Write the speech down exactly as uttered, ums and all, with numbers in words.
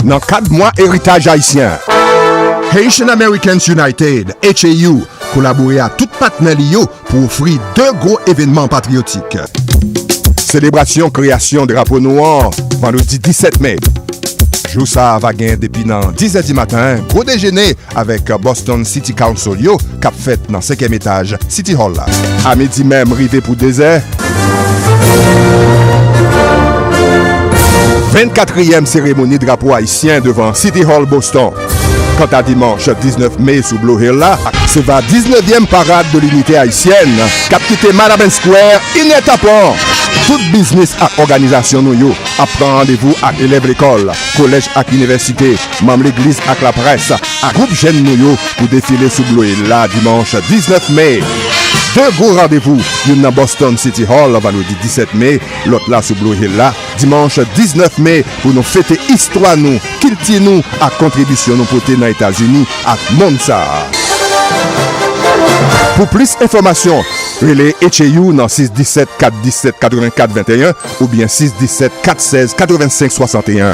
Nan kad mwa eritaj ayisyen, Haitian Americans United, H A U, kolabore ak tout patnè li yo pou ofri de gwo evènman patriyotik. Selebrasyon kreyasyon drapo nou an, vandredi disèt me. Jou sa a va gen depi nan diz è di maten, gwo dejene avèk Boston City Council yo k ap fèt nan senkyèm etaj City Hall la. A midi menm rive pou dezè, vennkatriyèm seremoni drapo ayisyen devan City Hall Boston. Kanta dimanch diznèf me sou Blue Hill la, se va diznèvyèm Parade de l'Unité Haïtienne k ap kite Madamèn Square inètapan. Tout biznis ak òganizasyon nou yo ap pran randevou ak elèv lekòl, kolèj ak inivèsite, manm legliz ak laprès, ak gwoup jèn nou yo pou defile sou Blue Hill la dimanch diznèf me. De gwo randevou, youn nan Boston City Hall vandredi disèt me, lòt la sou Blue Hill la dimanch diznèf me, pou nou fete istwa nou, kilti nou ak kontribisyon nou pote nan Etazini ak monn sa a. Pou plis enfòmasyon, rele H A U nan sis disèt kat disèt katrevenkat venteyen oubyen sis disèt kat sèz katrevensenk swasanteyen.